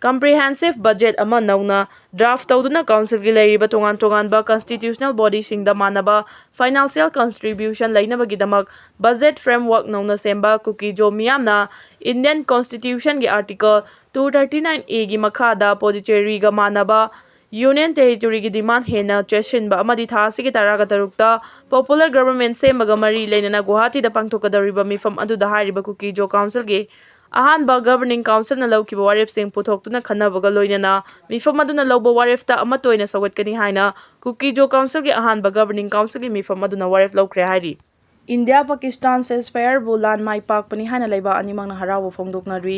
ꯀꯝꯄ꯭ꯔꯤꯍꯦꯟꯁꯤꯚ ꯕꯖꯦꯠ ꯑꯃ ꯅꯧꯅ ꯗ꯭ꯔꯥꯐ ꯇꯧꯗꯨꯅ ꯀꯥꯎꯟꯁꯤꯜꯒꯤ ꯂꯩꯔꯤꯕ ꯇꯣꯉꯥꯟ ꯇꯣꯉꯥꯟꯕ ꯀꯟꯁꯇꯤꯇ꯭ꯌꯨꯁꯅꯦꯜ ꯕꯣꯗꯤꯁꯤꯡꯗ ꯃꯥꯟꯅꯕ ꯐꯥꯏꯅꯥꯟꯁꯤꯌꯦꯜ ꯀꯟꯇ꯭ꯔꯤꯕ꯭ꯌꯨꯁꯟ ꯂꯩꯅꯕꯒꯤꯗꯃꯛ ꯕꯖꯦꯠ ꯐ꯭ꯔꯦꯝꯋꯥꯔꯛ ꯅꯧꯅ ꯁꯦꯝꯕ꯫ ꯀꯨꯀꯤ ꯖꯣ ꯃꯤꯌꯥꯝꯅ ꯏꯟꯗꯤꯌꯟ ꯀꯟꯁꯇꯤꯇ꯭ꯌꯨꯁꯟꯒꯤ ꯑꯥꯔꯇꯤꯀꯜ ꯇꯨ ꯊꯥꯔꯇꯤ ꯅꯥꯏꯟ ꯑꯦꯒꯤ ꯃꯈꯥꯗ ꯄꯣꯗꯤꯆꯦꯔꯤꯒ ꯃꯥꯟꯅꯕ ꯌꯨꯅꯤꯌꯟ ꯇꯦꯔꯤꯇꯣꯔꯤꯒꯤ ꯗꯤꯃꯥꯟ ꯍꯦꯟꯅ ꯆꯦꯠꯁꯤꯟꯕ ꯑꯃꯗꯤ ꯊꯥ ꯑꯁꯤꯒꯤ ꯇꯔꯥꯒ ꯇꯔꯨꯛꯇ ꯄꯣꯄꯨꯂꯔ ꯒꯕꯔꯟꯃꯦꯟ ꯁꯦꯝꯕꯒ ꯃꯔꯤ ꯂꯩꯅꯅ ꯒꯨꯋꯥꯍꯥꯇꯤꯗ ꯄꯥꯡꯊꯣꯛꯀꯗꯧꯔꯤꯕ ꯃꯤꯐꯝ ꯑꯗꯨꯗ ꯍꯥꯏꯔꯤꯕ ꯀꯨꯀꯤ ꯖꯣ ꯀꯥꯎꯟꯁꯤꯜꯒꯤ ꯑꯍꯥꯟꯕ ꯒꯕꯔꯅꯤꯡ ꯀꯥꯎꯟꯁꯤꯜꯅ ꯂꯧꯈꯤꯕ ꯋꯥꯔꯦꯞꯁꯤꯡ ꯄꯨꯊꯣꯛꯇꯨꯅ ꯈꯟꯅꯕꯒ ꯂꯣꯏꯅꯅ ꯃꯤꯐꯝ ꯑꯗꯨꯅ ꯂꯧꯕ ꯋꯥꯔꯦꯞꯇ ꯑꯃꯠꯇ ꯑꯣꯏꯅ ꯁꯧꯒꯠꯀꯅꯤ ꯍꯥꯏꯅ ꯀꯨꯀꯤ ꯖꯣ ꯀꯥꯎꯟꯁꯤꯜꯒꯤ ꯑꯍꯥꯟꯕ ꯒꯕꯔꯅꯤꯡ ꯀꯥꯎꯟꯁꯤꯜꯒꯤ ꯃꯤꯐꯝ ꯑꯗꯨꯅ ꯋꯥꯔꯦꯞ ꯂꯧꯈ꯭ꯔꯦ ꯍꯥꯏꯔꯤ꯫ ꯏꯟꯗꯤꯌꯥ ꯄꯥꯀꯤꯁꯇꯥꯟ ꯁꯤꯖꯐꯥꯌꯔꯕꯨ ꯂꯥꯟ ꯃꯥꯏ ꯄꯥꯛꯄꯅꯤ ꯍꯥꯏꯅ ꯂꯩꯕꯥꯛ ꯑꯅꯤꯃꯛꯅ ꯍꯔꯥꯎꯕ ꯐꯣꯡꯗꯣꯛꯅꯔꯤ꯫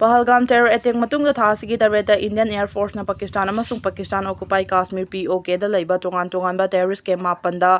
ꯄꯍꯜꯒꯥꯝ ꯇꯦꯔꯣꯔ ꯑꯦꯇꯦꯛ ꯃꯇꯨꯡꯗ ꯊꯥ ꯑꯁꯤꯒꯤ ꯇꯔꯦꯠꯇ ꯏꯟꯗꯤꯌꯟ ꯑꯦꯌꯔ ꯐꯣꯔꯁꯅ ꯄꯥꯀꯤꯁꯇꯥꯟ ꯑꯃꯁꯨꯡ ꯄꯥꯀꯤꯁꯇꯥꯟ ꯑꯣꯀꯨꯄꯥꯏ ꯀꯥꯁꯃꯤꯔ, ꯄꯤ ꯑꯣ ꯀꯦꯗ ꯂꯩꯕ ꯇꯣꯉꯥꯟ ꯇꯣꯉꯥꯟꯕ ꯇꯦꯔꯣꯔꯤꯁ ꯀꯦꯝꯞ ꯃꯥꯄꯟꯗ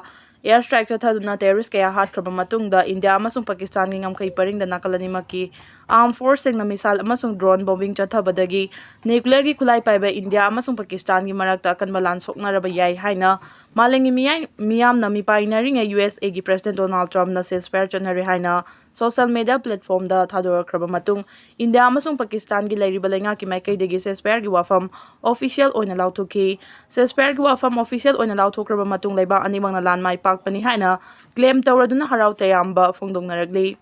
Air strike ꯆꯠꯊꯗꯨꯅ terrorist ꯀꯌꯥ ꯍꯥꯠꯈ꯭ꯔꯕ ꯃꯇꯨꯡꯗ, ꯏꯟꯗꯤꯌꯥ ꯑꯃꯁꯨꯡ ꯄꯥꯀꯤꯁꯇꯥꯟꯒꯤ ꯉꯝꯈꯩ ꯄꯔꯤꯡꯗ ꯅꯥꯀꯜ ꯑꯅꯤꯃꯛꯀꯤ armed forceꯁꯤꯡꯅ missile ꯑꯃꯁꯨꯡ drone bombing ꯆꯠꯊꯕꯗꯒꯤ nuclearꯒꯤ ꯈꯨꯠꯂꯥꯏ ꯄꯥꯏꯕ ꯏꯟꯗꯤꯌꯥ ꯑꯃꯁꯨꯡ ꯄꯥꯀꯤꯁꯇꯥꯟꯒꯤ ꯃꯔꯛꯇ ꯑꯀꯟꯕ ꯂꯥꯟ ꯁꯣꯛꯅꯔꯕ ꯌꯥꯏ ꯍꯥꯏꯅ ꯃꯥꯂꯦꯝꯒꯤ ꯃꯤꯌꯥꯏ-, ꯃꯤꯌꯥꯝꯅ ꯃꯤꯄꯥꯏꯅꯔꯤꯉꯩ USAꯒꯤ President Donald Trumpꯅ ceasefire ꯆꯠꯅꯔꯦ ꯍꯥꯏꯅ social media platformꯗ ꯊꯥꯗꯣꯔꯛꯈ꯭ꯔꯕ ꯃꯇꯨꯡ, ꯏꯟꯗꯤꯌꯥ ꯑꯃꯁꯨꯡ ꯄꯥꯀꯤꯁꯇꯥꯟꯒꯤ ꯂꯩꯔꯤꯕ ꯂꯩꯉꯥꯛꯀꯤ ꯃꯥꯏꯀꯩꯗꯒꯤ ceasefireꯒꯤ ꯋꯥꯐꯝ official ꯑꯣꯏꯅ ꯂꯥꯎꯊꯣꯛꯈꯤ꯫ Ceasefireꯒꯤ ꯋꯥꯐꯝ official ꯑꯣꯏꯅ ꯂꯥꯎꯊꯣꯛꯈ꯭ꯔꯕ ꯃꯇꯨꯡ, ꯂꯩꯕꯥꯛ ꯑꯅꯤꯃꯛꯅ ꯂꯥꯟ ꯃꯥꯏ ꯄꯥꯛꯄꯅꯤ ꯍꯥꯏꯅ claim ꯇꯧꯔꯗꯨꯅ ꯍꯔꯥꯎ ꯇꯌꯥꯝꯕ ꯐꯣꯡꯗꯣꯛꯅꯔꯛꯂꯤ꯫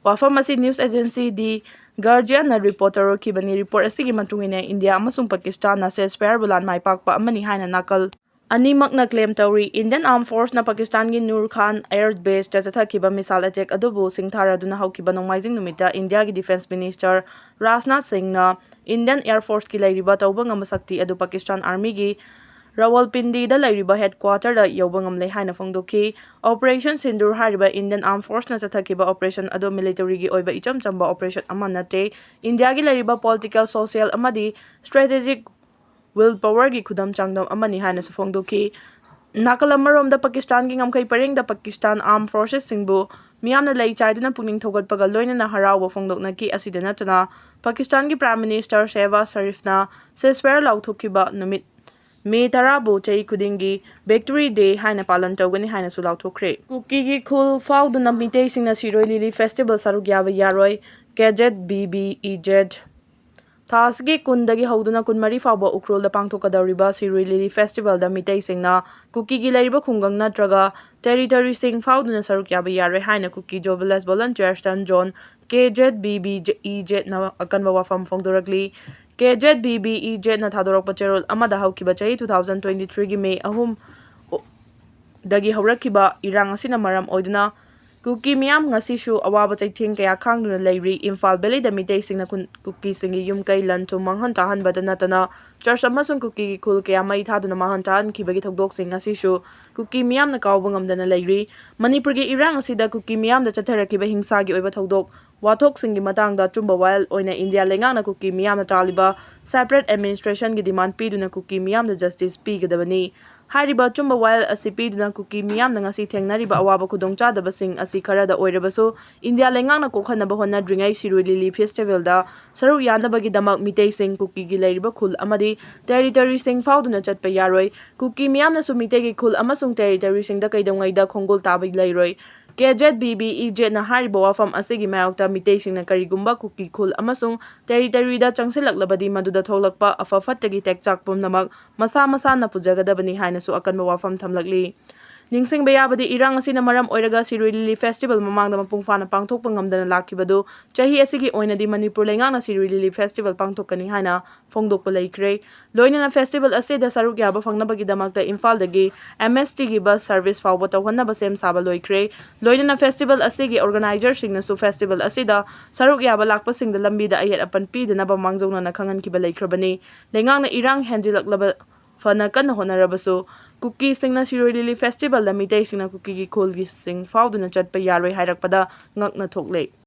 ꯋꯥꯐꯝ ꯑꯁꯤ news agency The Guardianꯅ report ꯇꯧꯔꯛꯈꯤꯕꯅꯤ꯫ Report ꯑꯁꯤꯒꯤ ꯃꯇꯨꯡ ꯏꯟꯅ, ꯏꯟꯗꯤꯌꯥ ꯑꯃꯁꯨꯡ ꯄꯥꯀꯤꯁꯇꯥꯟꯅ ceasefireꯕꯨ ꯂꯥꯟ ꯃꯥꯏ ꯄꯥꯛꯄ ꯑꯃꯅꯤ ꯍꯥꯏꯅ ꯅꯥꯀꯜ ꯑꯅꯤꯃꯛꯅ claim ꯇꯧꯔꯤ꯫ Indian Armed Forceꯅ ꯄꯥꯀꯤꯁꯇꯥꯟꯒꯤ ꯅꯨꯔ ꯈꯥꯟ air baseꯇ ꯆꯠꯊꯈꯤꯕ missile attack ꯑꯗꯨꯕꯨ ꯁꯤꯡꯊꯥꯔꯗꯨꯅ ꯍꯧꯈꯤꯕ ꯅꯣꯡꯃꯥꯏꯖꯤꯡ ꯅꯨꯃꯤꯠꯇ ꯏꯟꯗꯤꯌꯥꯒꯤ Defence Minister ꯔꯥꯖꯅꯥꯊ ꯁꯤꯡꯅ Indian Air Forceꯀꯤ ꯂꯩꯔꯤꯕ ꯇꯧꯕ ꯉꯝꯕ ꯁꯛꯇꯤ ꯑꯗꯨ ꯄꯥꯀꯤꯁꯇꯥꯟ Armyꯒꯤ ꯔꯥꯋꯜꯄꯤꯟꯗꯤꯗ ꯂꯩꯔꯤꯕ headquarterꯗ ꯌꯧꯕ ꯉꯝꯂꯦ ꯍꯥꯏꯅ ꯐꯣꯡꯗꯣꯛꯈꯤ꯫ Operation Sindoor ꯍꯥꯏꯔꯤꯕ Indian Armed Forceꯅ ꯆꯠꯊꯈꯤꯕ operation ꯑꯗꯨ militaryꯒꯤ ꯑꯣꯏꯕ ꯏꯆꯝ ꯆꯝꯕ operation ꯑꯃ ꯅꯠꯇꯦ꯫ ꯏꯟꯗꯤꯌꯥꯒꯤ ꯂꯩꯔꯤꯕ political, social ꯑꯃꯗꯤ strategic will powerꯒꯤ ꯈꯨꯗꯝ ꯆꯥꯡꯗꯝ ꯑꯃꯅꯤ ꯍꯥꯏꯅꯁꯨ ꯐꯣꯡꯗꯣꯛꯈꯤ꯫ ꯅꯥꯀꯜ ꯑꯃꯔꯣꯝꯗ, ꯄꯥꯀꯤꯁꯇꯥꯟꯒꯤ ꯉꯝꯈꯩ ꯄꯔꯦꯡꯗ ꯄꯥꯀꯤꯁꯇꯥꯟ Armed Forcesꯁꯤꯡꯕꯨ ꯃꯤꯌꯥꯝꯅ ꯂꯩ ꯆꯥꯏꯗꯨꯅ ꯄꯨꯛꯅꯤꯡ ꯊꯧꯒꯠꯄꯒ ꯂꯣꯏꯅꯅ ꯍꯔꯥꯎꯕ ꯐꯣꯡꯗꯣꯛꯅꯈꯤ꯫ ꯑꯁꯤꯗ ꯅꯠꯇꯅ, ꯄꯥꯀꯤꯁꯇꯥꯟꯒꯤ Prime Minister ꯁꯦꯍꯕꯥꯖ ꯁꯔꯤꯐꯅ ceasefire ꯂꯥꯎꯊꯣꯛꯈꯤꯕ ꯅꯨꯃꯤꯠ ꯃꯦ ꯇꯔꯥꯕꯨ ꯆꯍꯤ ꯈꯨꯗꯤꯡꯒꯤ Victory Day ꯍꯥꯏꯅ ꯄꯥꯂꯟ ꯇꯧꯒꯅꯤ ꯍꯥꯏꯅꯁꯨ ꯂꯥꯎꯊꯣꯛꯈ꯭ꯔꯦ꯫ ꯀꯨꯀꯤꯒꯤ ꯈꯨꯜ ꯐꯥꯎꯗꯨꯅ ꯃꯤꯇꯩꯁꯤꯡꯅ ꯁꯤꯔꯣꯏ ꯂꯤꯂꯤ festival ꯁꯔꯨꯛ ꯌꯥꯕ ꯌꯥꯔꯣꯏ, KZBBEZ꯫ ꯊꯥ ꯑꯁꯤꯒꯤ ꯀꯨꯟꯗꯒꯤ ꯍꯧꯗꯨꯅ ꯀꯨꯟꯃꯔꯤ ꯐꯥꯎꯕ ꯎꯈ꯭ꯔꯨꯜꯗ ꯄꯥꯡꯊꯣꯛꯀꯗꯧꯔꯤꯕ ꯁꯤꯔꯣꯏ ꯂꯤꯂꯤ festivalꯗ ꯃꯤꯇꯩꯁꯤꯡꯅ ꯀꯨꯀꯤꯒꯤ ꯂꯩꯔꯤꯕ ꯈꯨꯡꯒꯪ ꯅꯠꯇ꯭ꯔꯒ territoryꯁꯤꯡ ꯐꯥꯎꯗꯨꯅ ꯁꯔꯨꯛ ꯌꯥꯕ ꯌꯥꯔꯣꯏ ꯍꯥꯏꯅ Kuki Job Village Volunteers Turn Zone, KZBBEZꯅ ꯑꯀꯟꯕ ꯋꯥꯐꯝ ꯐꯣꯡꯗꯣꯔꯛꯂꯤ꯫ KZBBEZꯅ ꯊꯥꯗꯣꯔꯛꯄ ꯆꯦꯔꯣꯜ ꯑꯃꯗ, ꯍꯧꯈꯤꯕ ꯆꯍꯤ two thousand twenty threeꯒꯤ ꯃꯦ ꯑꯍꯨꯝ ꯗꯒꯤ ꯍꯧꯔꯛꯈꯤꯕ ꯏꯔꯥꯡ ꯑꯁꯤꯅ ꯃꯔꯝ ꯑꯣꯏꯗꯨꯅ ꯀꯨꯀꯤ ꯃꯤꯌꯥꯝ ꯉꯁꯤꯁꯨ ꯑꯋꯥꯕ ꯆꯩꯊꯦꯡ ꯀꯌꯥ ꯈꯥꯡꯗꯨꯅ ꯂꯩꯔꯤ꯫ ꯏꯝꯐꯥꯜ ꯚꯦꯂꯤꯗ ꯃꯤꯇꯩꯁꯤꯡꯅ ꯀꯨꯟ-, ꯀꯨꯀꯤꯁꯤꯡꯒꯤ ꯌꯨꯝ ꯀꯩ, ꯂꯟ ꯊꯨꯝ ꯃꯥꯡꯍꯟ ꯇꯥꯍꯟꯕꯗ ꯅꯠꯇꯅ, church ꯑꯃꯁꯨꯡ ꯀꯨꯀꯤꯒꯤ ꯈꯨꯜ ꯀꯌꯥ ꯃꯩ ꯊꯥꯗꯨꯅ ꯃꯥꯡꯍꯟ ꯇꯥꯍꯟꯈꯤꯕꯒꯤ ꯊꯧꯗꯣꯛꯁꯤꯡ ꯉꯁꯤꯁꯨ ꯀꯨꯀꯤ ꯃꯤꯌꯥꯝꯅ ꯀꯥꯎꯕ ꯉꯝꯗꯅ ꯂꯩꯔꯤ꯫ ꯃꯅꯤꯄꯨꯔꯒꯤ ꯏꯔꯥꯡ ꯑꯁꯤꯗ ꯀꯨꯀꯤ ꯃꯤꯌꯥꯝꯗ ꯆꯠꯊꯔꯛꯈꯤꯕ ꯍꯤꯡꯁꯥꯒꯤ ꯑꯣꯏꯕ ꯊꯧꯗꯣꯛ ꯋꯥꯊꯣꯛꯁꯤꯡꯒꯤ ꯃꯇꯥꯡꯗ ꯑꯆꯨꯝꯕ ꯋꯥꯌꯦꯜ ꯑꯣꯏꯅ ꯏꯟꯗꯤꯌꯥ ꯂꯩꯉꯥꯛꯅ ꯀꯨꯀꯤ ꯃꯤꯌꯥꯝꯅ ꯇꯥꯜꯂꯤꯕ separate administrationꯒꯤ demand ꯄꯤꯗꯨꯅ ꯀꯨꯀꯤ ꯃꯤꯌꯥꯝꯗ justice ꯄꯤꯒꯗꯕꯅꯤ꯫ ꯍꯥꯏꯔꯤꯕ ꯑꯆꯨꯝꯕ ꯋꯥꯌꯦꯜ ꯑꯁꯤ ꯄꯤꯗꯨꯅ ꯀꯨꯀꯤ ꯃꯤꯌꯥꯝꯅ ꯉꯁꯤ ꯊꯦꯡꯅꯔꯤꯕ ꯑꯋꯥꯕ ꯈꯨꯗꯣꯡꯆꯥꯗꯕꯁꯤꯡ ꯑꯁꯤ ꯈꯔꯗ ꯑꯣꯏꯔꯕꯁꯨ ꯏꯟꯗꯤꯌꯥ ꯂꯩꯉꯥꯛꯅ ꯀꯣꯛꯍꯟꯅꯕ ꯍꯣꯠꯅꯗ꯭ꯔꯤꯉꯩ ꯁꯤꯔꯣꯏ ꯂꯤꯂꯤ ꯐꯦꯁꯇꯤꯚꯦꯜꯗ ꯁꯔꯨꯛ ꯌꯥꯅꯕꯒꯤꯗꯃꯛ ꯃꯤꯇꯩꯁꯤꯡ ꯀꯨꯀꯤꯒꯤ ꯂꯩꯔꯤꯕ ꯈꯨꯜ ꯑꯃꯗꯤ ꯇꯦꯔꯤꯇꯣꯔꯤꯁꯤꯡ ꯐꯥꯎꯗꯨꯅ ꯆꯠꯄ ꯌꯥꯔꯣꯏ꯫ ꯀꯨꯀꯤ ꯃꯤꯌꯥꯝꯅꯁꯨ ꯃꯤꯇꯩꯒꯤ ꯈꯨꯜ ꯑꯃꯁꯨꯡ ꯇꯦꯔꯤꯇꯣꯔꯤꯁꯤꯡꯗ ꯀꯩꯗꯧꯉꯩꯗ ꯈꯣꯡꯒꯨꯜ ꯇꯥꯕ ꯂꯩꯔꯣꯏ꯫ ꯀꯦ ꯖꯦꯠ ꯕꯤ ꯕꯤ ꯏ ꯖꯦꯠꯅ ꯍꯥꯏꯔꯤꯕ ꯋꯥꯐꯝ ꯑꯁꯤꯒꯤ ꯃꯥꯌꯣꯛꯇ ꯃꯤꯇꯩꯁꯤꯡꯅ ꯀꯔꯤꯒꯨꯝꯕ ꯀꯨꯀꯤ ꯈꯨꯜ ꯑꯃꯁꯨꯡ ꯇꯦꯔꯤꯇꯣꯔꯤꯗ ꯆꯪꯁꯤꯜꯂꯛꯂꯕꯗꯤ ꯃꯗꯨꯗ ꯊꯣꯛꯂꯛꯄ ꯑꯐ ꯐꯠꯇꯒꯤ ꯇꯦꯛꯆꯥꯛ ꯄꯨꯝꯅꯃꯛ ꯃꯁꯥ ꯃꯁꯥꯅ ꯄꯨꯖꯒꯗꯕꯅꯤ ꯍꯥꯏꯅꯁꯨ ꯑꯀꯟꯕ ꯋꯥꯐꯝ ꯊꯝꯂꯛꯂꯤ꯫ ꯅꯤꯡꯁꯤꯡꯕ ꯌꯥꯕꯗꯤ, ꯏꯔꯥꯡ ꯑꯁꯤꯅ ꯃꯔꯝ ꯑꯣꯏꯔꯒ ꯁꯤꯔꯣꯏ ꯂꯤꯂꯤ ꯐꯦꯁꯇꯤꯚꯦꯜ ꯃꯃꯥꯡꯗ ꯃꯄꯨꯡ ꯐꯥꯅ ꯄꯥꯡꯊꯣꯛꯄ ꯉꯝꯗꯅ ꯂꯥꯛꯈꯤꯕꯗꯨ ꯆꯍꯤ ꯑꯁꯤꯒꯤ ꯑꯣꯏꯅꯗꯤ ꯃꯅꯤꯄꯨꯔ ꯂꯩꯉꯥꯛꯅ ꯁꯤꯔꯣꯏ ꯂꯤꯂꯤ ꯐꯦꯁꯇꯤꯚꯦꯜ ꯄꯥꯡꯊꯣꯛꯀꯅꯤ ꯍꯥꯏꯅ ꯐꯣꯡꯗꯣꯛꯄ ꯂꯩꯈ꯭ꯔꯦ꯫ ꯂꯣꯏꯅꯅ ꯐꯦꯁꯇꯤꯚꯦꯜ ꯑꯁꯤꯗ ꯁꯔꯨꯛ ꯌꯥꯕ ꯐꯪꯅꯕꯒꯤꯗꯃꯛꯇ ꯏꯝꯐꯥꯜꯗꯒꯤ ꯑꯦꯝ ꯑꯦꯁ ꯇꯤꯒꯤ ꯕꯁ ꯁꯔꯚꯤꯁ ꯐꯥꯎꯕ ꯇꯧꯍꯟꯅꯕ ꯁꯦꯝ ꯁꯥꯕ ꯂꯣꯏꯈ꯭ꯔꯦ꯫ ꯂꯣꯏꯅꯅ ꯐꯦꯁꯇꯤꯚꯦꯜ ꯑꯁꯤꯒꯤ ꯑꯣꯔꯒꯅꯥꯏꯖꯔꯁꯤꯡꯅꯁꯨ ꯐꯦꯁꯇꯤꯚꯦꯜ ꯑꯁꯤꯗ ꯁꯔꯨꯛ ꯌꯥꯕ ꯂꯥꯛꯄꯁꯤꯡꯗ ꯂꯝꯕꯤꯗ ꯑꯌꯦꯠ ꯑꯄꯟ ꯄꯤꯗꯅꯕ ꯃꯥꯡꯖꯧꯅꯅ ꯈꯪꯍꯟꯈꯤꯕ ꯂꯩꯈ꯭ꯔꯕꯅꯤ꯫ ꯂꯩꯉꯥꯛꯅ ꯏꯔꯥꯡ ꯍꯦꯟꯖꯤꯜꯂꯛꯂꯕ ꯐꯅ ꯀꯟꯅ ꯍꯣꯠꯅꯔꯕꯁꯨ ꯀꯨꯀꯤꯁꯤꯡꯅ ꯁꯤꯔꯣꯏ ꯂꯤꯂꯤ ꯐꯦꯁꯇꯤꯚꯦꯜꯗ ꯃꯤꯇꯩꯁꯤꯡꯅ ꯀꯨꯀꯤꯒꯤ ꯈꯨꯜꯒꯤꯁꯤꯡ ꯐꯥꯎꯗꯨꯅ ꯆꯠꯄ ꯌꯥꯔꯣꯏ ꯍꯥꯏꯔꯛꯄꯗ ꯉꯛꯅ ꯊꯣꯛꯂꯦ꯫